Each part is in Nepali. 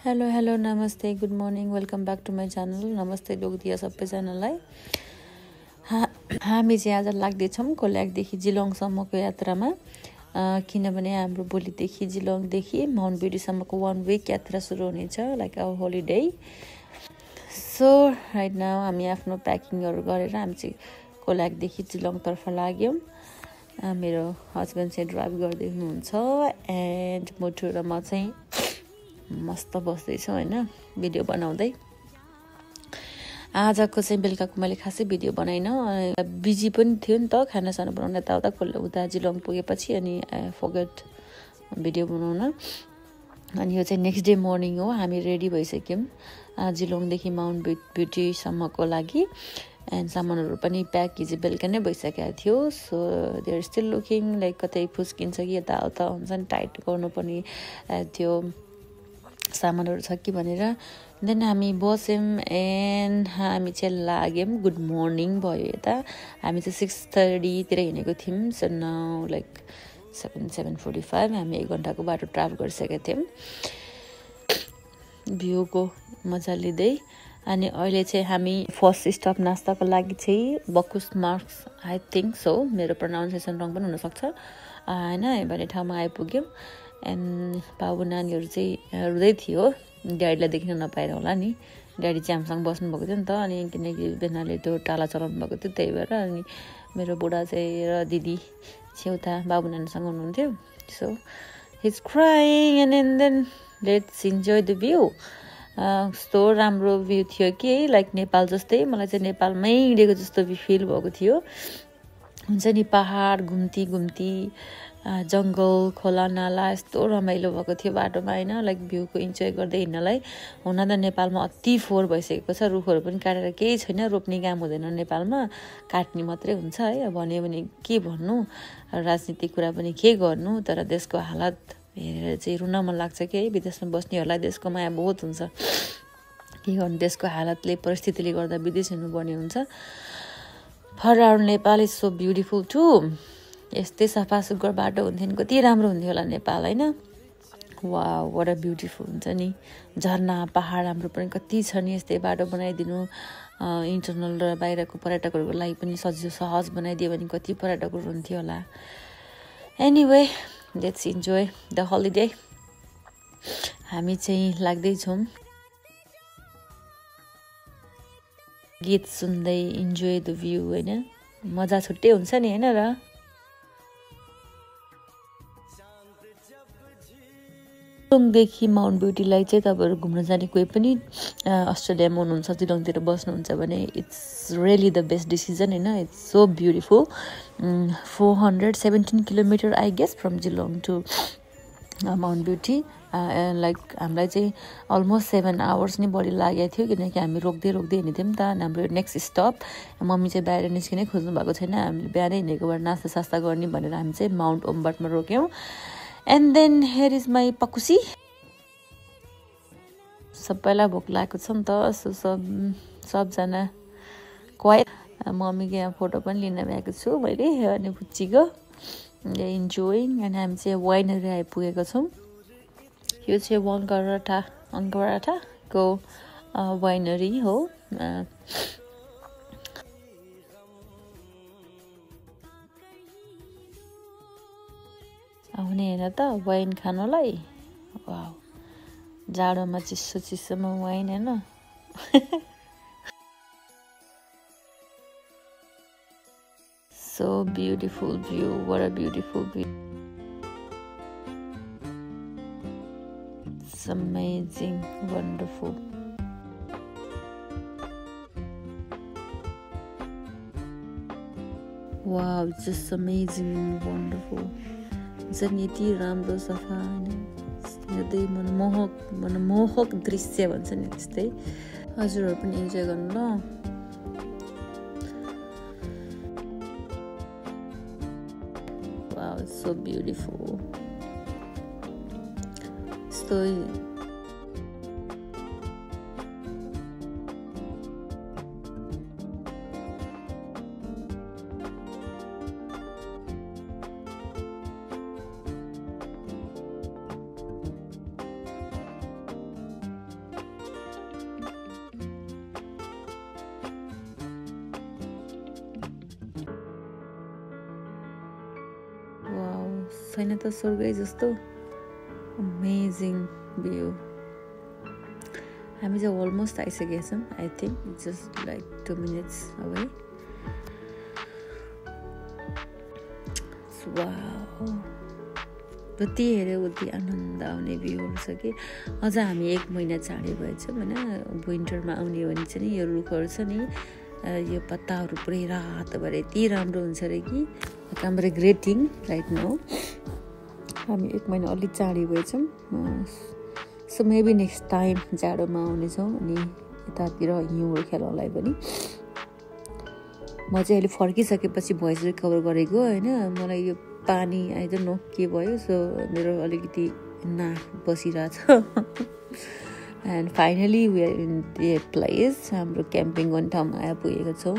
हेलो नमस्ते good morning welcome back to my channel नमस्ते लोकदिया सबैजनालाई हामी चाहिँ आज लाग्दैछौँ कोल्याकदेखि जिलोङसम्मको यात्रामा किनभने हाम्रो भोलिदेखि जिलोङदेखि माउन्ट ब्युटीसम्मको 1 विक यात्रा सुरु हुनेछ like our holiday so right now हामी आफ्नो प्याकिङहरू गरेर हामी चाहिँ कोल्याकदेखि जिलोङतर्फ लाग्यौँ मेरो हस्बेन्ड चाहिँ ड्राइभ गर्दै हुनुहुन्छ एन्ड मोटु र म चाहिँ मस्त बस्दैछु हैन भिडियो बनाउँदै आजको चाहिँ बेलुकाको मैले खासै भिडियो बनाइन बिजी पनि थियो नि त खानासाना बनाउन उता जिलोङ पुगेपछि अनि आई फरगेट भिडियो बनाउन अनि यो चाहिँ नेक्स्ट डे मर्निङ हो हामी रेडी भइसक्यौँ जिलोङदेखि माउन्ट ब्युटीसम्मको लागि एन्ड सामानहरू पनि प्याक हिजो बेलुका नै भइसकेको थियो so they are still looking like कतै फुस्किन्छ कि यताउता हुन्छ नि टाइट गर्नुपर्ने थियो सामानहरू छ कि भनेर देन हामी बस्यौँ एन्ड हामी चाहिँ लाग्यौँ गुड मर्निङ भयो यता हामी चाहिँ 6:30 तिर हिँडेको थियौँ सो नाउ लाइक 7:45 हामी 1 घन्टाको बाटो ट्राभल गरिसकेका थियौँ भ्यूको मजा लिँदै अनि अहिले चाहिँ हामी फर्स्ट स्टप नास्ताको लागि चाहिँ बकुस मार्क्स आई थिङ्क सो मेरो प्रोनाउन्सिएसन रङ पनि हुनसक्छ होइन भन्ने ठाउँमा आइपुग्यौँ एन्ड बाबु नानीहरू चाहिँ रुँदै थियो ड्याडीलाई देख्न नपाएर होला नि ड्याडी चाहिँ हामीसँग बस्नुभएको थियो नि त अनि किनकि बेनाले त्यो टाला चलाउनु भएको थियो त्यही भएर अनि मेरो बुढा चाहिँ र दिदी चाहिँ उता बाबु नानीसँग हुनुहुन्थ्यो so he's crying and then let's enjoy the view कस्तो राम्रो भ्यू थियो कि लाइक नेपाल जस्तै मलाई चाहिँ नेपालमै हिँडेको जस्तो फिल भएको थियो हुन्छ नि पहाड घुम्ती जङ्गल खोला नाला यस्तो रमाइलो भएको थियो बाटोमा होइन लाइक भ्यूको इन्जोय गर्दै हिँड्नलाई हुन त नेपालमा अति फोहोर भइसकेको छ रुखहरू पनि काटेर केही छैन रोप्ने काम हुँदैन नेपालमा काट्ने मात्रै हुन्छ है भन्यो भने के भन्नु राजनीतिक कुरा पनि के गर्नु तर देशको हालत हेरेर चाहिँ रुन मन लाग्छ कि है विदेशमा बस्नेहरूलाई देशको माया बहुत हुन्छ के गर्नु देशको हालतले परिस्थितिले गर्दा विदेश हिँड्नुपर्ने हुन्छ for our Nepal is so beautiful too यस्तै सफा सुग्घर बाटो हुन्थ्यो नि कति राम्रो हुन्थ्यो होला नेपाल होइन वाउ व्हाट अ ब्युटिफुल हुन्छ नि झरना पहाड हाम्रो पनि कति छ नि यस्तै बाटो बनाइदिनु इन्टरनल र बाहिरको पर्यटकहरूको लागि पनि सजिलो सहज बनाइदियो भने कति पर्यटकहरू हुन्थ्यो होला anyway let's enjoy the holiday हामी चाहिँ लाग्दैछौँ गीत सुन्दै इन्जोय द भ्यू होइन मजा छुट्टै हुन्छ नि होइन र जिलोङदेखि माउन्ट ब्युटीलाई चाहिँ तपाईँहरू घुम्न जाने कोही पनि अस्ट्रेलियामा हुनुहुन्छ जिलोङतिर बस्नुहुन्छ भने it's really the best decision होइन it's so beautiful 417 kilometre I guess from Geelong to Mount Beauty like हामीलाई चाहिँ अलमोस्ट 7 आवर्स नै बढी लागेको थियो किनकि हामी रोक्दै हिँड्थ्यौँ नि त हाम्रो नेक्स्ट स्टप मम्मी चाहिँ बाहिर निस्किनै खोज्नु भएको छैन हामीले बिहानै हिँडेकोबाट नास्ता सास्ता गर्ने भनेर हामी चाहिँ माउन्ट ओम्बर्टमा रोक्यौँ and then here is my पकुसी सबैलाई भोक लागेको छ नि त सबजना क्वाइट मम्मीको यहाँ फोटो पनि लिन भ्याएको छु मैले अनि पुच्चीको इन्जोइङ अनि हामी चाहिँ वाइनरी आइपुगेको छौँ यो चाहिँ वनगराटाको वाइनरी हो आउने हेर त वाइन खानुलाई वाउ जाडोमा चिसोमा वाइन होइन so beautiful view what a beautiful view it's amazing wonderful wow it's just amazing wonderful झन् यति राम्रो सफा होइन हेर्दै मनमोहक दृश्य भन्छ नि त्यस्तै हजुरहरू पनि इन्जोय गर्नु ल wow it's so beautiful so छैन त स्वर्गै जस्तो अमेजिङ भ्यू हामी चाहिँ अलमोस्ट आइसकेका छौँ I think just like 2 minutes away wow जति हेऱ्यो उति आनन्द आउने भ्यूहरू छ कि अझ हामी 1 महिना चाँडै भएछौँ होइन विन्टरमा आउने हो भने चाहिँ नि यो रुखहरू छ नि यो पत्ताहरू पुरै रातो भएर यति राम्रो हुन्छ अरे कि आम रिग्रेटिङ राइट नाउ हामी 1 महिना अलिक चाँडै भएछौँ सो मेबी नेक्स्ट टाइम जाडोमा आउनेछौँ अनि यतातिर हिउँहरू खेल्नलाई पनि म चाहिँ अहिले फर्किसकेपछि भोइस रिकभर गरेको होइन मलाई यो पानी आई डोन्ट नो के भयो सो मेरो अलिकति नाक बसिरहेछ and finally we are in the place हाम्रो क्याम्पिङ गर्ने ठाउँमा आइपुगेका छौँ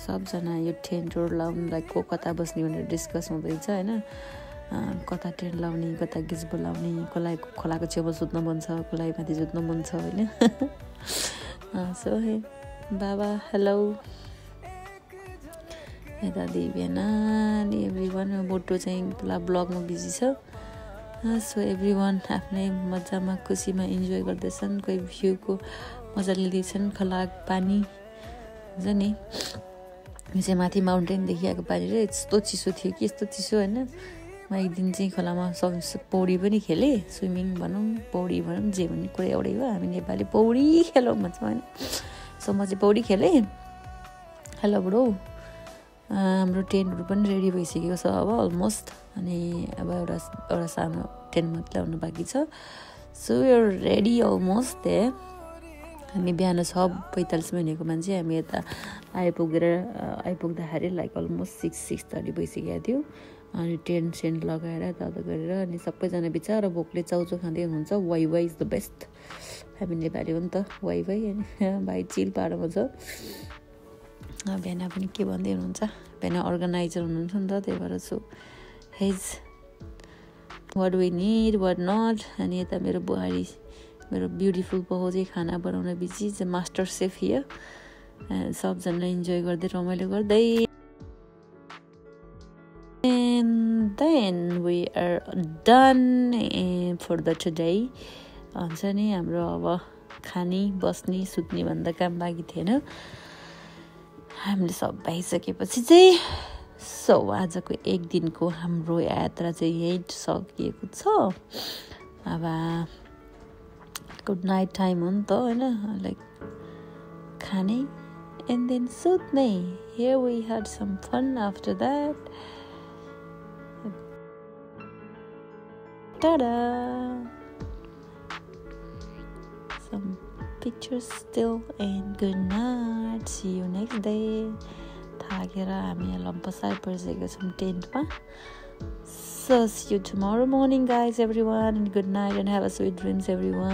सबजना यो टेन्टहरू लाउनु लाइक को कता बस्ने भनेर डिस्कस हुँदैछ होइन कता टेन्ट लाउने कता गिजबो लाउने कसलाई खोलाको छेउमा सुत्न मन छ कसलाई माथि सुत्न मन छ होइन सो हे बाबा हेलो यता दिव्याना अनि एभ्री वान बोटो चाहिँ पुरा ब्लगमा बिजी छ सो एभ्री वान आफ्नै मजामा खुसीमा इन्जोय गर्दैछन् कोही भ्यूको मजा लिँदैछन् खोला पानी हुन्छ नि यो चाहिँ माथि माउन्टेनदेखि आएको पानी र यस्तो चिसो थियो कि यस्तो चिसो होइन म एक दिन चाहिँ खोलामा पौडी पनि खेलेँ स्विमिङ भनौँ पौडी भनौँ जे भन्ने कुरा एउटै हो हामी नेपाली पौडी खेलौँ भन्छौँ होइन सो म चाहिँ पौडी खेलेँ हेलो ब्रो हाम्रो टेन्टहरू पनि रेडी भइसकेको छ अब अलमोस्ट अनि अब एउटा सानो टेन्ट मात्रै ल्याउनु बाँकी छ सो यो रेडी अलमोस्ट त्यहाँ हामी बिहान 6:45 हिँडेको मान्छे हामी यता आइपुग्दाखेरि लाइक अलमोस्ट 6:30 भइसकेको थियो अनि टेन्ट सेन्ट लगाएर दादा गरेर अनि सबैजना बिचारा भोकले चाउचाउ खाँदै हुनुहुन्छ Wai Wai is the best हामी नेपाली हो नि त वाइ वाइ अनि भाइ चिल पारोमा छ बिहान पनि के भन्दै हुनुहुन्छ बिहान अर्गनाइजर हुनुहुन्छ नि त त्यही भएर so has what we need what not अनि यता मेरो बुहारी मेरो ब्युटिफुल बाउ चाहिँ खाना बनाउन बिजी चाहिँ मास्टर सेफ हियर सबजना इन्जोय गर्दै रमाइलो गर्दै and then we are done for the today हुन्छ नि हाम्रो अब खाने बस्ने सुत्ने भन्दा काम बाँकी थिएन हामीले सब भइसकेपछि चाहिँ सो आजको एक दिनको हाम्रो यात्रा चाहिँ यहीँ सकिएको छ अब गुड नाइट टाइम हो नि त होइन लाइक खाने and then सुत्ने here we had some fun after that ta-da some pictures still and good night see you next day थाकेर हामी लम्पसाइ परिसकेको छौँ टेन्टमा so see you tomorrow morning guys everyone and good night and have a sweet dreams everyone